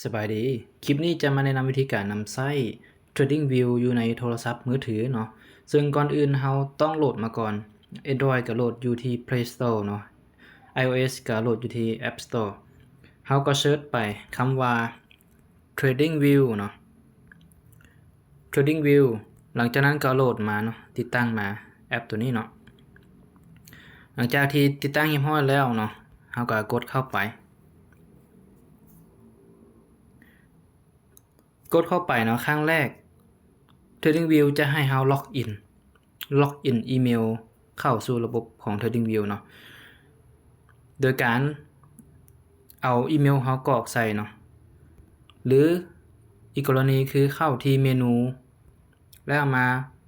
ສະບາຍດີ, ຄລິບນີ້ຈະມາແນະນຳວິທີການນຳໃຊ້ TradingView ຢູ່ໃນໂທລະສັບມືຖືເນາະ. ເຊິ່ງກ່ອນອື່ນເຮົາຕ້ອງໂຫຼດມາກ່ອນ. Android ກໍໂຫຼດຢູ່ທີ່ Play Store ເນາະ, iOS ກໍໂຫຼດຢູ່ທີ່ App Store. ເຮົາກໍເສີດໄປຄຳວ່າ TradingView ເນາະ, TradingView. ຫຼັງຈາກນັ້ນກໍໂຫຼດມາເນາະ, ຕິດຕັ້ງມາແອັບໂຕນີ້ເນາະ. ຫຼັງຈາກທີ່ຕິດຕັ້ງຮຽບຮ້ອຍແລ້ວເນາະ, ເຮົາກໍກົດເຂົ້າໄປ. ກົດເຂົ້າໄປເນາະ, ຄັ້ງແລກ TradingView ຈະໃຫ້ເຮົາລັອກອິນ, ລັອກອິນອີເມວເຂົ້າສູ່ລະບົບຂອງ TradingView ເນາະ, ໂດຍການເອົາອີເມວເຮົາກອກໃສ່ເນາະ, ຫຼື ອີກກໍລະນີຄືເຂົ້າທີ່ເມນູ ແລ້ວມາ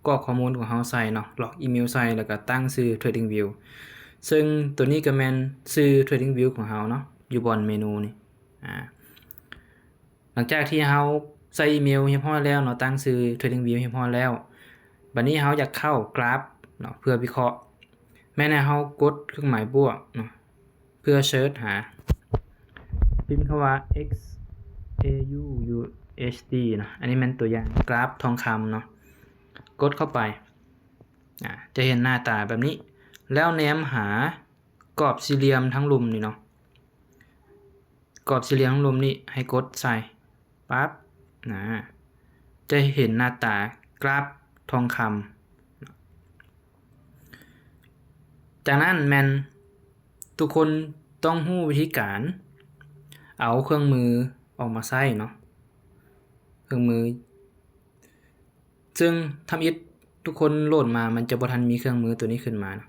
ກອກຂໍ້ມູນຂອງເຮົາໃສ່ເນາະ, ລັອກອີເມວໃສ່ ແລ້ວກໍຕັ້ງຊື່ TradingView. ເຊິ່ງໂຕນີ້ກໍແມ່ນຊື່ TradingView ຂອງເຮົາເນາະ, ຢູ່ບ່ອນເມນູນີ້. ອາ ຫຼັງຈາກທີ່ເຮົາໃສ່ອີເມວຮຽບຮ້ອຍແລ້ວເນາະ, ຕັ້ງຊື່ TradingView ຮຽບຮ້ອຍແລ້ວ, ບັດນີ້ເຮົາຢາກເຂົ້າກຣາຟເນາະ ເພື່ອວິເຄາະ, ແມ່ນໃຫ້ເຮົາກົດເຄື່ອງໝາຍບວກເນາະ ເພື່ອເສີດຫາ, ພິມຄຳວ່າ X A U U S D ເນາະ. ອັນນີ້ແມ່ນຕົວຢ່າງກຣາຟທອງຄຳເນາະ. ກົດເຂົ້າໄປ, ອາ ຈະເຫັນໜ້າຕາແບບນີ້, ແລ້ວແນມຫາກອບສີ່ຫຼ່ຽມທາງລຸ່ມນີ້ເນາະ, ກອບສີ່ຫຼ່ຽມທາງລຸ່ມນີ້ໃຫ້ກົດໃສ່ປັບ, ນະ ຈະເຫັນໜ້າຕາກຣາຟທອງຄຳ. ຈາກນັ້ນແມ່ນທຸກຄົນຕ້ອງຮູ້ວິທີການເອົາເຄື່ອງມືອອກມາໃຊ້ເນາະ, ເຄື່ອງມື ເຊິ່ງທຳອິດທຸກຄົນໂຫຼດມາ ມັນຈະບໍ່ທັນມີເຄື່ອງມືໂຕນີ້ຂຶ້ນມາເນາະ.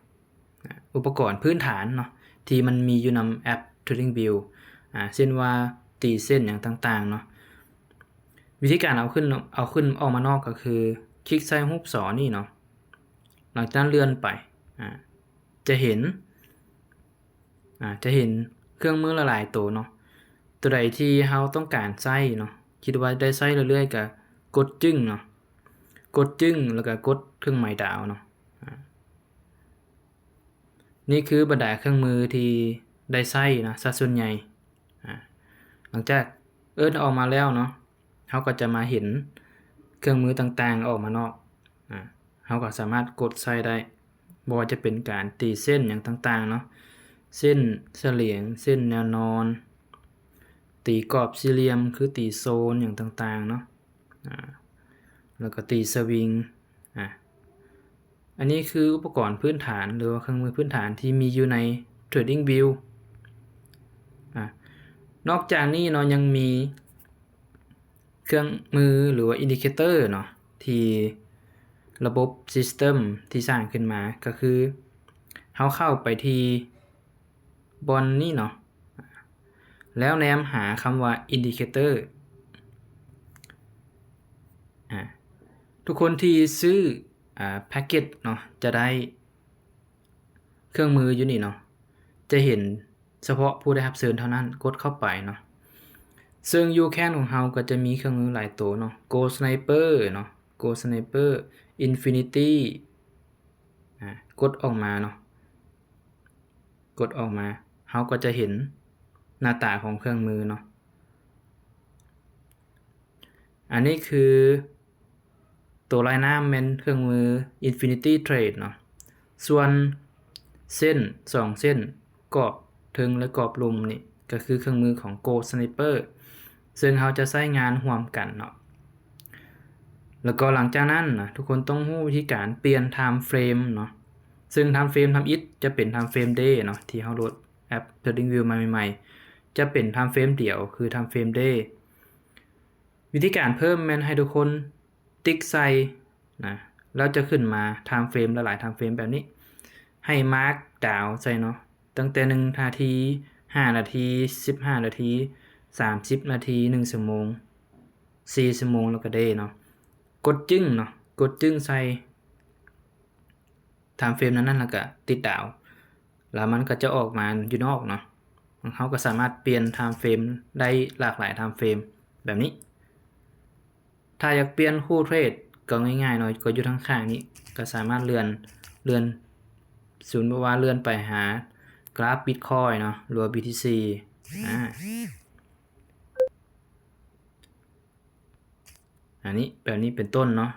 ອາ ອຸປະກອນພື້ນຖານເນາະ ທີ່ມັນມີຢູ່ນຳແອັບ TradingView ອາ ເຊັ່ນວ່າຕີເສັ້ນຫຍັງຕ່າງໆເນາະ. ວິທີການເອົາຂຶ້ນ ເອົາຂຶ້ນອອກມານອກກໍຄື ຄລິກໃສ່ຮູບສໍນີ້ເນາະ, ຫຼັງຈາກນັ້ນເລື່ອນໄປ ອາ ຈະເຫັນ ອາ ຈະເຫັນເຄື່ອງມືຫຼາຍໆໂຕເນາະ. ໂຕໃດທີ່ເຮົາຕ້ອງການໃຊ້ເນາະ, ຄິດວ່າໄດ້ໃຊ້ເລື້ອຍໆ ກໍກົດຈຶ້ງເນາະ, ກົດຈຶ້ງ ແລ້ວກໍກົດເຄື່ອງໝາຍດາວເນາະ. ອາ ນີ້ຄືບັນດາເຄື່ອງມືທີ່ໄດ້ໃຊ້ນະ ຊະສ່ວນໃຫຍ່. ອາ ຫຼັງຈາກເອີ້ນອອກມາແລ້ວເນາະ, ເຮົາກໍຈະມາເຫັນເຄື່ອງມືຕ່າງໆອອກມານອກ. ອາ ເຮົາກໍສາມາດກົດໃສ່ໄດ້, ບໍ່ວ່າຈະເປັນການຕີເສັ້ນຫຍັງຕ່າງໆເນາະ, ເສັ້ນສະຫຼຽງ, ເສັ້ນແນວນອນ, ຕີກອບສີ່ຫຼ່ຽມ ຄືຕີໂຊນຫຍັງຕ່າງໆເນາະ, ອາ ແລ້ວກໍຕີສະວິງ. ອາ ອັນນີ້ຄືອຸປະກອນພື້ນຖານ ຫຼືວ່າເຄື່ອງມືພື້ນຖານທີ່ມີຢູ່ໃນ TradingView. ອາ ນອກຈາກນີ້ເນາະ ຍັງມີເຄື່ອງມື ຫຼືວ່າ indicator ເນາະ ທີ່ລະບົບ system ທີ່ສ້າງຂຶ້ນມາ ກໍຄືເຮົາເຂົ້າໄປທີ່ບ່ອນນີ້ເນາະ ແລ້ວແນມຫາຄຳວ່າ indicator. ອາ ທຸກຄົນທີ່ຊື້ ອາ package ເນາະ ຈະໄດ້ເຄື່ອງມືຢູ່ນີ້ເນາະ, ຈະເຫັນສະເພາະຜູ້ໄດ້ຮັບເຊີນເທົ່ານັ້ນ. ກົດເຂົ້າໄປເນາະ, ເຊິ່ງຢູ່ແຄ້ນຂອງເຮົາກໍຈະມີເຄື່ອງມືຫຼາຍໂຕເນາະ, Gold Sniper ເນາະ, Gold Sniper Infinity. ອາ ກົດອອກມາເນາະ, ກົດອອກມາ ເຮົາກໍຈະເຫັນໜ້າຕາຂອງເຄື່ອງມືເນາະ. ອັນນີ້ຄືໂຕລາຍນ້ຳແມ່ນເຄື່ອງມື Infinity Trade ເນາະ, ສ່ວນເສັ້ນສອງເສັ້ນ ກອບເທິງ ແລະ ກອບລຸ່ມນີ້ ກໍຄືເຄື່ອງມືຂອງ Gold Sniper ເຊິ່ງເຮົາຈະໃຊ້ງານຮ່ວມກັນເນາະ. ແລ້ວກໍຫຼັງຈາກນັ້ນນະ ທຸກຄົນຕ້ອງຮູ້ວິທີການປ່ຽນ time frame ເນາະ, ເຊິ່ງ time frame ທຳອິດຈະເປັນ time frame day ເນາະ, ທີ່ເຮົາໂຫຼດແອັບ TradingView ມາໃໝ່ໆ ຈະເປັນ time frame ດຽວ ຄື time frame day. ວິທີການເພີ່ມແມ່ນໃຫ້ທຸກຄົນຕິກໃສ່ນະ, ແລ້ວຈະຂຶ້ນມາ time frame ຫຼາຍໆ time frame ແບບນີ້, ໃຫ້ມາກດາວໃສ່ເນາະ, ຕັ້ງແຕ່ໜຶ່ງນາທີ, ຫ້ານາທີ, ສິບຫ້ານາທີ, ສາມສິບນາທີ, ໜຶ່ງຊົ່ວໂມງ, ສີ່ຊົ່ວໂມງ ແລ້ວກໍ day ເນາະ. ກົດຈຶ້ງເນາະ, ກົດຈຶ້ງໃສ່ time frame ນັ້ນໆ ແລ້ວກໍຕິດດາວ, ແລ້ວມັນກໍຈະອອກມາຢູ່ນອກເນາະ. ເຮົາກໍສາມາດປ່ຽນ time frame ໄດ້ຫຼາກຫຼາຍ time frame ແບບນີ້. ຖ້າຢາກປ່ຽນຄູ່ເທຣດກໍງ່າຍໆເນາະ, ກໍຢູ່ທາງຂ້າງນີ້ ກໍສາມາດເລື່ອນ, ເລື່ອນ, ສົມມຸດວ່າເລື່ອນໄປຫາກຣາຟ Bitcoin ເນາະ ຫຼືວ່າ BTC. ອາ. ອັນນີ້ ແບບນີ້ເປັນຕົ້ນເນາະ.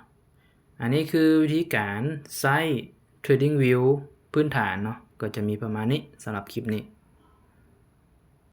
ອັນນີ້ຄືວິທີການໃຊ້ TradingView ພື້ນຖານເນາະ ກໍຈະມີປະມານນີ້ສຳລັບຄລິບນີ້.